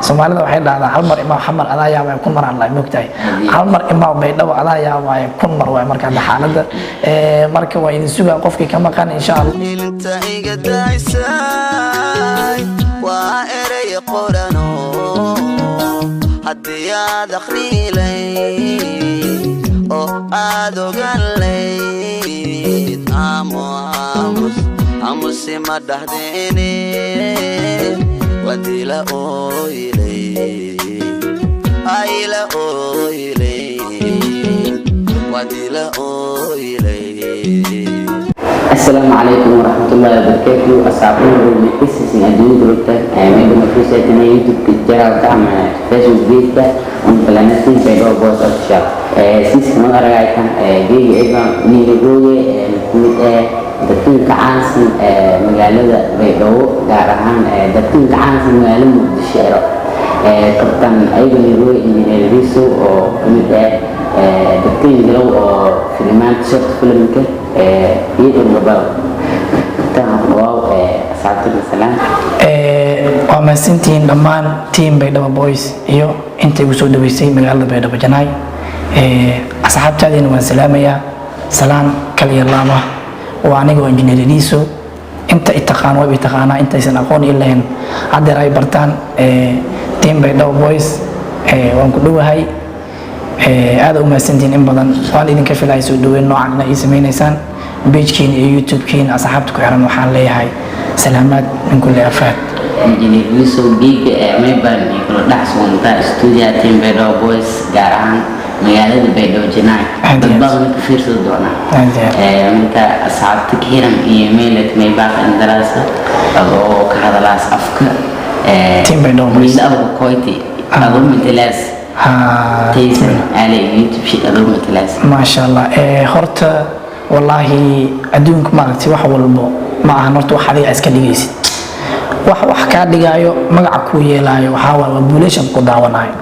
Soomaalida waxay dhahdaa hal mar imaa Xamar adaa yaabaya 1000 mar aan lahay, mogtahay? Hal mar imaa Baydhabo adaa yaabaya 1000 mar waay. Marka hadda xaaladda marka waa idin sugaa qofkii ka maqan, insha Allah. Ilinta iga daysay waa erey qorano, haddii aad akhriilay oo aad ogaan layd, amo aamus aamusi ma dhahdeene, wadila ooylay ayla ooylay wadila ooylay. Asalaamu calaykum waraxmatullaahi wabarakaatu. Asxaabta kasiisin adduunyada rogta, mayba markuusaatina YouTube channelka ama Facebook page-ka on Planetin Baydhabo Boys Official. Siiska noo aragaytan geegi ciba niirigooge kumid ee dadka caansan magaalada Baydhabo, gaar ahaan dadka caansan magaalada Muqdisho ero, kabtan ayaga niirooge Engineer Riso oo kamid ah dadka jalow oo filimaanta short filmka iyo gabal waaw. Asxaabta salaam. Waa mahadsantihiin dhammaan team Baydhabo Boys iyo inta igu soo dhaweysay magaalada Baydhabo Janaay. Asxaabtaadiina waan salaamayaa, salaan kal iyo laama. Waa anigoo Engineer Eliso. Inta i taqaan wayba i taqaanaa, intaysan aqoon i lahayn haddeer ay bartaan. Team Baydhabo Boys waan ku dhowahay. Aada u mahadsantihiin in badan. Waan idinka filaya soo dhaweyn noocan ina ii sameynaysaan page-kiina iyo YouTube-kiina. Asxaabta ku xiran waxaan leeyahay salaamaad min kulli afaad. Engineer Yusuf, giiga ee mayban iyo kula dhex sugantaa studio team Baydhabo Boys, gaar ahaan magaalada Baydhabo Janaay. Aad iyo dad aad. badan ka fiirsada doonaa. Aad iyo aad. Marka asxaabta ka xiran iyo meelad maybaaqa indaraasa oo ka hadalaas afka Team Baydhabo Boys. Miila awga koyti adoo matalaas Taysan Ale YouTube shit adoo matalaas. Maasha Allah. Horta wallaahi adduunku maaragtay wax walbo ma ahan. Horta wax adiga iska dhigaysid, wax kaa dhigaayo, magaca kuu yeelaayo, waxaa waaye waa population ku daawanayo.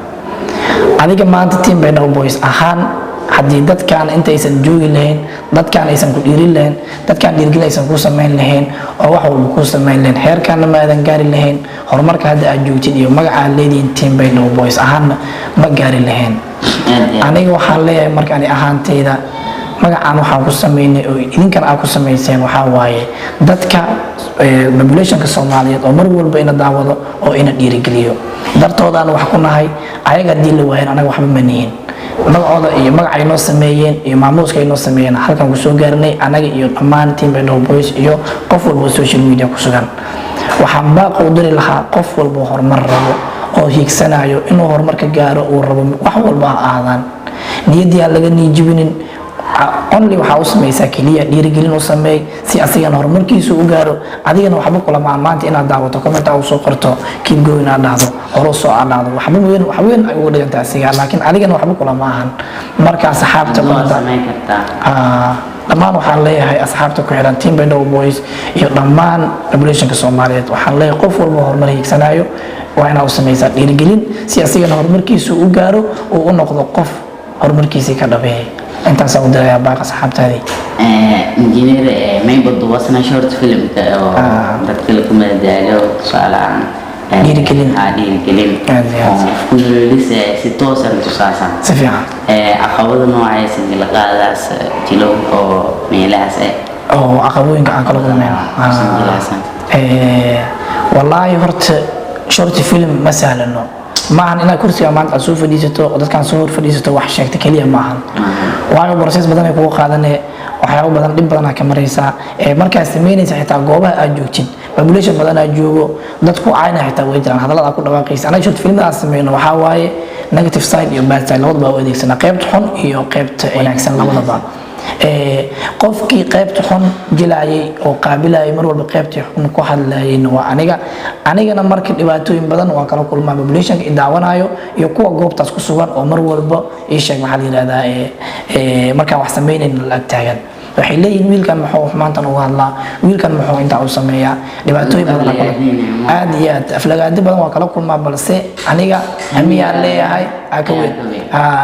Adiga maanta team Baydhabo Boys ahaan, haddii dadkan intaysan joogi lahayn, dadkan aysan ku dhiirin lahayn, dadkan dhiirgelin aysan ku samayn lahayn oo wax walba ku samayn lahayn, heerkaana ma aadan gaari lahayn. Horumarka hadda aad joogtid iyo magaca aad leedihiin team Baydhabo Boys ahaanna ma gaari lahayn. Aad iyo aad. Aniga waxaan leeyahay marka ani ahaantayda magacaan waxaan ku sameynay oo idinkan aad ku samayseen waxaa waaye dadka populationka Soomaaliyeed oo mar walba ina daawado oo ina dhiirigeliyo dartoodaan wax ku nahay. Ayaga haddii la waayan, anaga waxba ma nihin. Magacooda iyo magaca ay noo sameeyeen iyo maamuuska ay noo sameeyeen halkan ku soo gaarnay, anaga iyo dhammaan team Baydhabo Boys iyo qof walba oo social media ku sugan. Waxaan baaqa u diri lahaa qof walba oo horumar rabo oo hiigsanayo inuu horumar ka gaaro uu rabo, wax walba ha ahaadaan, niyaddii aan laga niijibinin. Only waxaa u samaysaa keliya dhiirigelin u sameey si asigana horumarkiisu u gaaro. Adigana waxba kulamaan maanta inaad daawato, comment aa usoo qorto, "Keep going" aad dhahdo, hore soo aad dhahdo, waxba weyn, wax weyn ay ugu dhigantahay asiga, laakiin adigana waxba kulama ahan. Marka asxaabta waa comment samayn kartaa. Dhammaan waxaan leeyahay asxaabta ku xiran team Baydhabo Boys iyo dhammaan populationka Soomaaliyeed, waxaan leeyahay qof walba horumar hiigsanayo waa inaa u samaysaa dhiirigelin si asigana horumarkiisu u gaaro uu u noqdo qof horumarkiisii ka dhabeeyay. Intaasaan u dirayaa baaq asxaabtaadii. Engineer, mayba duwasna short filmka oo dadka lagu madadaalo, tusaale ahaan Dhiirigelin. Dhiirigelin. Aad iyo aad. Oo qofku nololiisa si toosan tusaasan. Si fiican. Caqabada noocaas la qaadaas jilo oo meelahaas oo caqabooyinka aan kala kulmayno? Jilasan. Wallaahi horta short film ma sahlano. Maahan inaad kursiga maanta aad soo fadhiisato oo dadkaan soo hor fadhiisato wax sheegta keliya maahan, waayo process badan ay kugu qaadanee, waxyaabo badan, dhib badan aa ka maraysaa. Markaad samaynaysa xitaa goobaha aad joogtid population badan aad joogo, dadku caayna xitaa way jiraan, hadallada aad ku dhawaaqaysa. Anaga short filmada aan sameyno waxaa waaye negative side iyo bad side labadaba u adeegsanaa, qaybta xun iyo qaybta wanaagsan labadaba. Qofkii qaybta xun jilayay oo qaabilayay mar walba qaybtii xun ku hadlayayna waa aniga. Anigana marka dhibaatooyin badan waan kala kulmaa populationka i daawanayo iyo kuwa goobtaas ku sugan oo mar walba ii sheeg maxaa la yihahdaa, markaan wax sameynayna la ag taagan, waxay leeyihiin, "Wiilkan muxuu xumaantan uga hadlaa? Wiilkan muxuu intaa u sameeyaa?" Dhibaatooyin badan aa aad iyo aad, aflagaado badan waa kala kulmaa, balse aniga hamiyaan leeyahay aa ka weyn.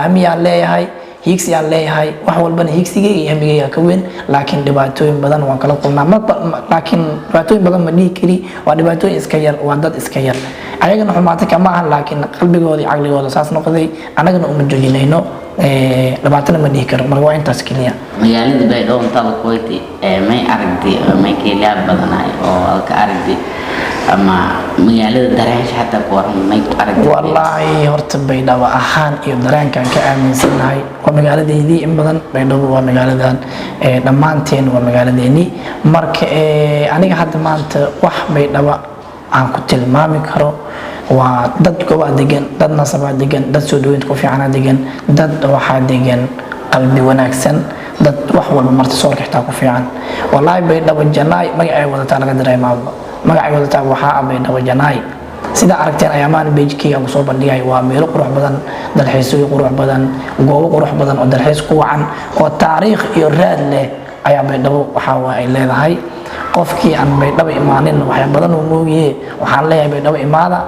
Hamiyaan leeyahay. Hiigsi aan leeyahay, wax walbana hiigsigayga iyo hamigayga ka weyn, laakiin dhibaatooyin badan waan kala kulnaa. Laakiin dhibaatooyin badan ma dhihi kari, waa dhibaatooyin iska yar, waa dad iska yar. Ayagana xumaata kama ahan, laakiin qalbigooda iyo caqligooda saas noqday. Annagana uma joojinayno, dhibaatana ma dhihi karo. Marka waa intaas keliya. Magaalada Baydhabo intaada kuwayti, may aragtay oo may keeliyaa badanaay oo aad ka aragtay, ama magaalada dareensha xataa ku waran, may ku aragtay? Wallaahi horta Baydhabo ahaan iyo dareenkan ka aaminsanahay, waa magaaladeydii in badan. Baydhabo waa magaaladan, dhammaanteen waa magaaladeennii. Marka aniga hadda maanta wax Baydhabo aan ku tilmaami karo waa dad gobaa degan, dad nasabaa degan, dad soo dhaweynta ku fiicanaa degan, dad waxaa degan qalbi wanaagsan, dad wax walba marti soorka xitaa ku fiican. Wallaahi Baydhabo janaay magacay wadataa laga dareemaaba, magacay wadataa waxaa ah Baydhabo janaay. Sida aragteen ayaamaan page-keyga aan kusoo bandhigay, waa meelo qurux badan, dalxiisooyin qurux badan, goobo qurux badan oo dalxiis ku wacan oo taariikh iyo raad leh ayaa Baydhabo waxaa waa ay leedahay. Qofkii aan Baydhabo imaanin waxya badan uu moogiye. Waxaan leeyahay Baydhabo imaada.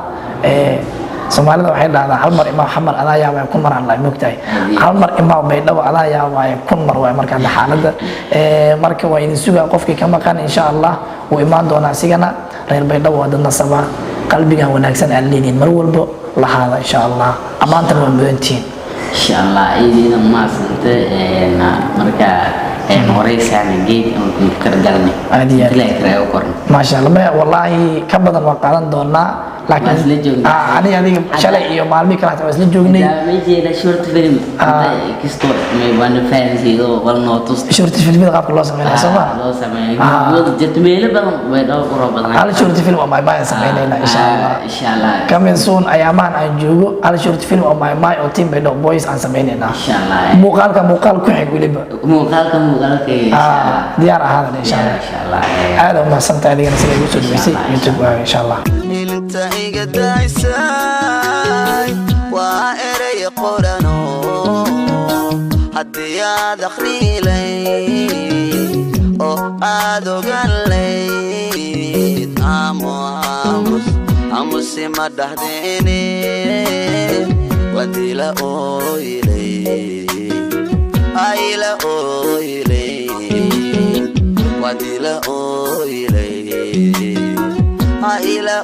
Soomaalida waxay dhahdaa hal mar imaa xamar adaa yaabaya kun mar aan lahay, moogtahay. Hal mar imaa Baydhabo adaa yaabaya kun mar waay. Marka hadda xaaladda, marka waa idin sugaa. Qofkii ka maqan insha Allah wuu imaan doonaa isigana. Reer Baydhabo waa dad nasaba, qalbigan wanaagsan aad leedihin mar walbo lahaada insha Allah, ammaantana waa mudantihiin. Insha Allah, idiina maasante. Marka wareysaana geed kargalnay. Aad iyo aad. Ilaa karaga korna. Maasha Allah, maya wallaahi ka badan waan qaadan doonaa, laakiin Waa isla joognay. Aniga adiga shalay iyo maalmihii kale xataa waa isla joognay. Ma jeeda short film kisto may waana fahansiido wal noo tus. Short filmida qaabka loo sameynaya, soo ma? Loo sameeyo. Ah. Wada jirto meelo badan way dhowr qurux badan. Hal short film oo my aan sameynayna insha Allah. Insha Allah. Coming soon, ayaamahan aan joogo, hal short film oo my oo team Baydhabo Boys aan sameynaynaa. Insha Allah. Muuqaalka muuqaal ku xig weliba. Muuqaalka muuqaalka, insha Allah. Diyaar ahaadan insha Allah. Insha Allah. Aad u mahadsantahay adigana sida igu soo dhaweysay YouTube, insha Allah. Ilinta iga daysay waa erey qorano, haddii aad akhriilay oo aad ogan layd, amo aamus aamusi ma dhahdine, wadila ooylay ayla ooylay, wadila ooylay ayla.